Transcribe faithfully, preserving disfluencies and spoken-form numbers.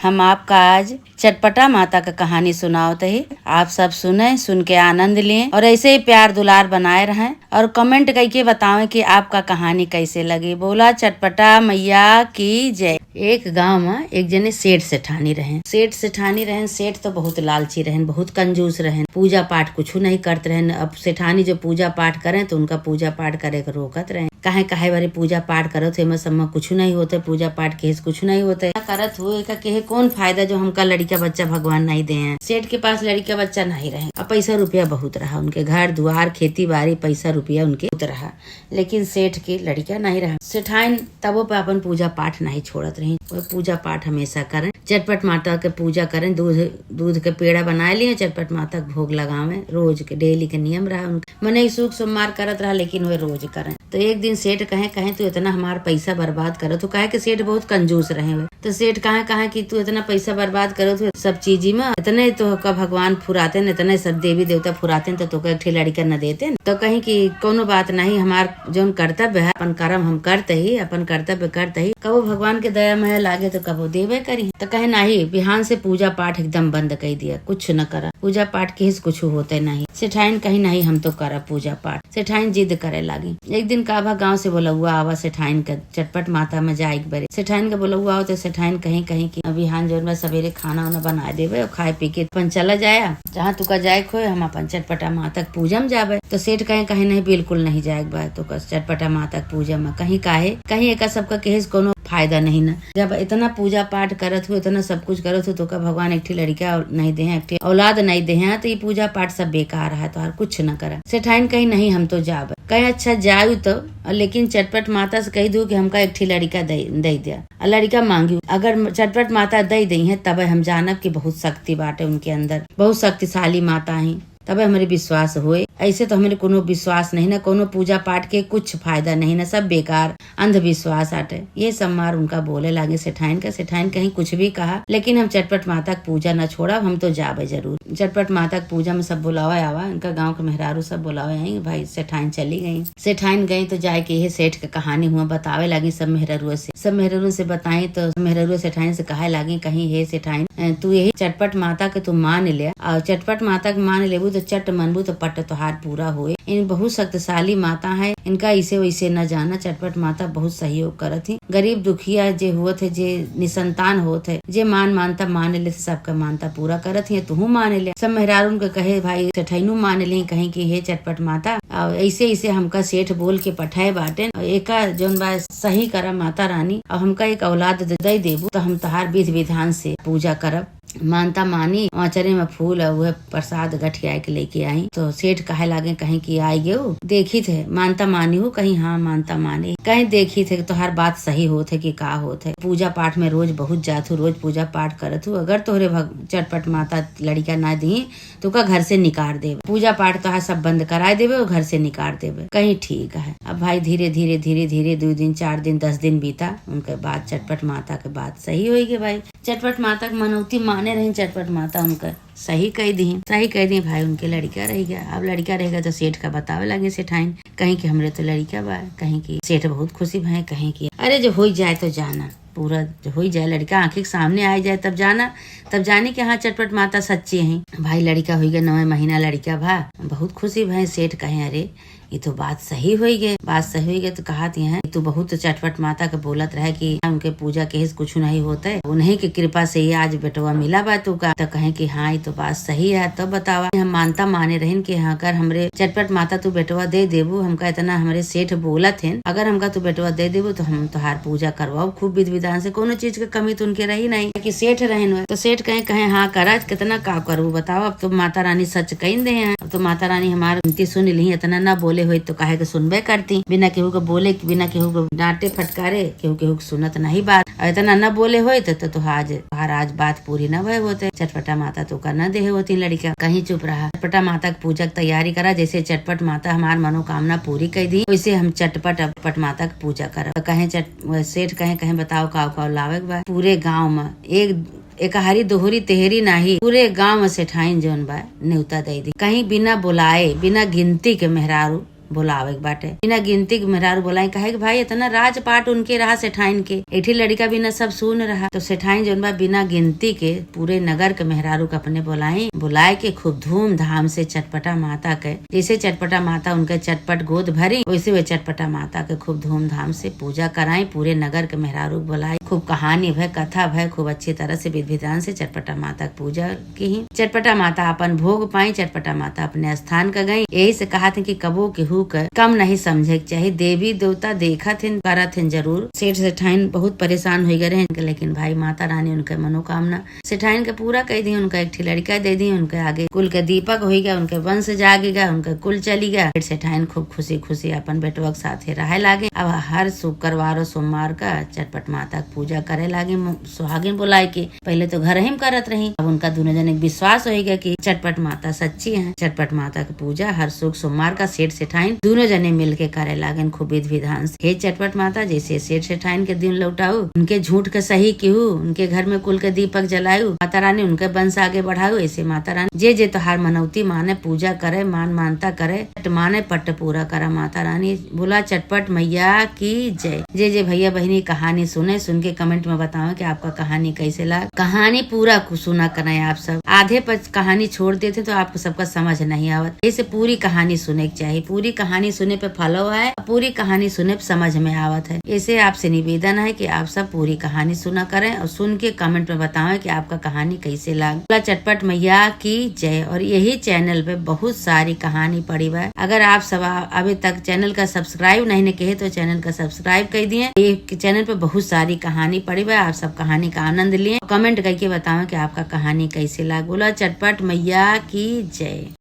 हम आपका आज चटपटा माता का कहानी सुनावत ही। आप सब सुने, सुन के आनंद लें और ऐसे ही प्यार दुलार बनाए रहें और comment करके बतावें कि आपका कहानी कैसे लगी। बोला चटपटा मैया की जय। एक गांव में एक जने सेठ सेठानी रहें। सेठ सेठानी रहें, सेठ तो बहुत लालची रहें, बहुत कंजूस रहें, पूजा पाठ कुछ नहीं करत रहें। अब सेठानी जो पूजा पाठ करें तो उनका पूजा पाठ करे के रोकत रहें। काहे, काहे बारे पूजा पाठ करत हो, एमे सब में कुछ नहीं होते, पूजा पाठ केहे से कुछ नहीं होते। का करत हो, एका केहे कौन फायदा जो हमका लड़िका बच्चा भगवान नहीं दे हैं। सेठ के पास लड़िका बच्चा नहीं रहे, अब पैसा रुपया बहुत रहा उनके, घर दुआर, खेती बाड़ी, पैसा रुपया उनके बहुत रहा, लेकिन सेठ के लड़िका नहीं रहा। सेठाइन तबो पे अपन पूजा पाठ नहीं छोड़त रही, वो पूजा पाठ हमेशा करें, चटपट माता के पूजा करें, दूध, दूध के पेड़ा बनाए लिए, चटपट माता के भोग लगावे, रोज के daily के नियम रहा उनके। मने सुख सोमवार करत रहा, लेकिन वे रोज करें। तो एक दिन सेठ कहे, कहे, "तू इतना हमार पैसा बर्बाद करत हो।" काहे कि सेठ बहुत कंजूस रहे हुए। तो सेठ कहे, कहे कि "तू इतना पैसा बर्बाद करत हो सब चीजी में, इतने तो का भगवान फुराते न, इतने सब देवी देवता फुराते न, तो तोके एक ठे लड़िका न देते न।" तो कहीं कि "कोनो बात नहीं, हमार जौन कर्तव्य है, अपन कर्म हम करते ही, अपन कर्तव्य करते ही, कबो भगवान के दया मया लागे तो कबो देवे करी।" तो कहे, "नहीं, बिहान से पूजा पाठ एकदम बंद कर दिया, कुछ न करा, पूजा पाठ केहे से कुछ होते नहीं।" सेठाइन कही, "नहीं, हम तो करब पूजा पाठ।" सेठाइन जिद करे लागी। एक दिन का भा गाँव से बोलौआ आवा सेठाइन के चटपट माता में जाए के बरे। सेठाइन के बोलौआ आवा तो सेठाइन कहीं, कहीं कि "अभी हान जौन बा सवेरे खाना उना बना देवे और खाए पी के अपन चला जाया, जहाँ तुका जाए के होए हम अपन चटपटा माता के पूजा में जाबे।" तो सेठ कहे, "कहीं नहीं, बिल्कुल नहीं जाए के बा तुका चटपटा माता के पूजा में।" कहीं काहे, कहीं एका सबका केहे से कोनो फायदा नहीं ना। जब इतना पूजा पाठ करत हो, इतना सब कुछ करत हो, तो का भगवान एक ठे लड़िका नहीं दे हैं, एक ठे औलाद नहीं दे हैं, तो ये पूजा पाठ सब बेकार है, तो हर कुछ न करा। सेठाइन कही, "नहीं, हम तो जाब।" कहे, "अच्छा जायु तो, लेकिन चटपट माता से कही दू कि हमका एक ठे लड़िका दे, दे दिया।" और लड़िका मांगी, अगर चटपट माता दे दी है, तब हम जानब कि बहुत शक्ति बाटे उनके अंदर, बहुत शक्तिशाली माता है। तबे हमरे विश्वास होए। ऐसे तो हमरे कोनो विश्वास नहीं ना, कोनो पूजा पाठ के कुछ फायदा नहीं ना, सब बेकार अंधविश्वास आटे। ये सब मार उनका बोले लागे सेठाइन का। सेठाइन कहीं कुछ भी कहा, लेकिन हम चटपट माता के पूजा ना छोड़ब, हम तो जाबे जरूर। चटपट माता के पूजा में सब बुलावे आवा, इनका गाँव के मेहरारू सब बुलावे आई, भाई सेठाइन चली गई। सेठाइन गई तो जाए के ये सेठ के कहानी हुआ बतावे लागी सब मेहरारू से। सब मेहरारू से बताई तो मेहरारू सेठाइन से कहे लागी, कहीं, "हे सेठाइन, अ, तू यही चटपट माता के तू मान ले, और चटपट माता के मान लेबू तो चट मनबू तो पट तोहार पूरा होए। इन बहुत शक्तिशाली माता है, इनका इसे वैसे न जाना, चटपट माता बहुत सहयोग करत ही। गरीब दुखिया जे होत है, जे निसंतान होत है, जे मान मानता मान ले, सबका मानता पूरा करत ही, तुहू मान ले।" सब मेहरारून के कहे, "भाई सेठाइनू मान ले, कहीं कि हे चटपट माता, और ऐसे ऐसे हमका सेठ बोल के पठाए बाटेन, और एका जौन बा सही करा माता रानी, और हमका एक औलाद दे, दे देबू तो हम तोहार विधि विधान से पूजा करब।" मानता मानी, आंचरे में फूल और वह प्रसाद गठिया के लेके आई। तो सेठ कहे लागे, "कहीं कि आई गेऊ, देखी थे मानता मानी हो?" कहीं, "हाँ मानता मानी।" कहीं, "देखी थे तोहार बात सही होत है कि का होत है, पूजा पाठ में रोज बहुत जात हूँ, रोज पूजा पाठ करत हूँ, अगर तोहरे भग-, चटपट माता लड़िका ना दी तो का घर से निकाल देबे, पूजा पाठ तोहार सब बंद कराए देबे और घर से निकाल देबे।" कहीं, "ठीक है।" अब भाई धीरे धीरे धीरे धीरे दो दिन, चार दिन, दस दिन बीता, उनके बाद चटपट माता के बात सही होई गई भाई। चटपट माता के मनौती माने रही, चटपट माता उनका सही कह दी, सही कह दी भाई, उनके लड़िका रह गया। अब लड़िका रह गया तो सेठ का बतावे लगे सेठाइन, कहीं कि "हमरे तो लड़िका बा।" कहीं कि सेठ बहुत खुशी भए, कहीं कि "अरे जो हो जाए तो जाना, पूरा जो हो जाए, लड़िका आंखी के सामने आ जाए तब जाना, तब जानी कि हाँ चटपट माता सच्ची है।" भाई लड़िका हो गया, नौ महीना लड़िका भा, बहुत खुशी भए। सेठ कहे, "अरे ये तो बात सही होई गए, बात सही होई गए।" तो कहत हैं, "तू बहुत चटपट माता के बोलत रहे कि उनके पूजा केहे से कुछ नहीं होते, उन्हीं के कृपा से ही आज बेटवा मिला बा तू का।" तो कहे कि "हाँ, ये तो बात सही है।" तो बतावा, हम मानता माने रहन कि हाँ, अगर हमरे चटपट माता तू बेटवा दे देबू, हमका इतना हमरे सेठ बोलत हैं, अगर हमका तू बेटवा दे देबू तो हम तोहार पूजा करवाओ खूब विधि विधान से, कोनो चीज के कमी तो उनके रही नहीं कि सेठ रहन हुए। तो सेठ कहे, कहे, "हाँ करा, कितना का करबू बताओ, अब तो माता रानी सच कही दे हैं, अब तो माता रानी हमार विनती सुन ली, इतना ना बोले होई तो काहे के सुनबे करती, बिना केहू के बोले, बिना केहू के डांटे फटकारे, केहू केहू के सुनत नहीं बात, और इतना ना बोले होई तो, तो, तो आज, तोहार आज बात पूरी ना भय होते, चटपटा माता तो का ना देहे होती लड़िका।" कहीं चुप रहा, चटपटा माता के पूजा के तैयारी करा, जैसे चटपट माता हमार मनोकामना पूरी कर दी, वैसे हम चटपट, चटपट माता के पूजा करब। तो कहे चट-, सेठ कहे, कहे, "बताओ का, का लावे के बा?" पूरे गांव में एक एकहरी दोहरी तेहरी नाही, पूरे गांव में सेठाइन जौन बा नेवता दे दी। कहीं बिना बुलाए, बिना गिनती के मेहरारू बोलावे के बाटे। बिना गिनती के मेहरारू बोलाई, काहे कि भाई इतना राजपाट उनके रहा सेठाइन के, एक ठे लड़िका बिना सब सुन रहा। तो सेठाइन जौन बा बिना गिनती के पूरे नगर के मेहरारू के अपने बोलाई, बोलाए के खूब धूमधाम से चटपटा माता के, जैसे चटपटा माता उनके चटपट गोद भरी, वैसे वे चटपटा माता के खूब धूमधाम से पूजा कराई। पूरे नगर के मेहरारू के बोलाई, खूब कहानी भय, कथा भय, खूब अच्छी तरह से विधि विधान से चटपटा माता के पूजा किहीं। चटपटा माता अपन भोग पाई, चटपटा माता अपने स्थान क गई। यही से कहत हैं कि कबो केहू क कम नहीं समझे के चाही। देवी देवता देखत हैं, करत हैं जरूर। सेठ सेठाइन बहुत परेशान होइ गए रहे, लेकिन भाई माता रानी उनके मनोकामना सेठाइन के पूरा कई दी। उनका एक ठे लड़िका दे दी, उनके आगे कुल के दीपक होइ गया, उनके वंश जागे गया, उनके कुल चली गया। फिर सेठाइन खूब खुशी खुशी अपन बेटवा के साथे रहे लागे। अब हर शुक्रवार और सोमवार का चटपट माता के पूजा करे लागे, मु-, सुहागिन बोलाए के। पहले तो घर ही में करत रही, अब उनका दोनों जने के विश्वास होइ गया कि चटपट माता सच्ची हैं। चटपट माता के पूजा हर शुक सोमवार का सेठ सेठाइन दोनों जने मिल के करे लागेन खूब विधि विधान से। हे चटपट माता, जैसे सेठ सेठाइन के दिन लौटाऊ, उनके झूठ के सही किहू, उनके घर में कुल के दीपक जलाऊ, माता रानी उनके वंश आगे बढ़ाऊ। ऐसे माता रानी जे जे तोहार मनौती माने, पूजा करे, मान मानता करे, पट माने पट पूरा करा। माता रानी बोला चटपट मैया की जय। जे जे भैया बहिनी कहानी सुने, सुन के comment में बतावें कि आपका कहानी कैसे लाग। कहानी पूरा कु-, सुना करें आप सब। आधे पर कहानी छोड़ देते तो आपको सबका समझ नहीं आवत। इसे पूरी कहानी सुने के चाहिए। पूरी कहानी सुने पे follow है, पूरी कहानी सुने पे समझ में आवत है। इसे आपसे निवेदन है कि आप सब पूरी कहानी सुना करें और सुन के comment में बतावें कि आपका कहानी कैसे लाग। बोला चटपट मैया की जय। और यही channel पे बहुत सारी कहानी पड़ी बा। अगर आप सब आ-, अभी तक channel का subscribe नहीं ने किहे तो channel का subscribe कर दिए। ये channel पे बहुत सारी कहानी पड़ी बा, आप सब कहानी का आनंद लिए। Comment करके बतावें कि आपका कहानी कैसे लाग। बोला चटपट मैया की जय।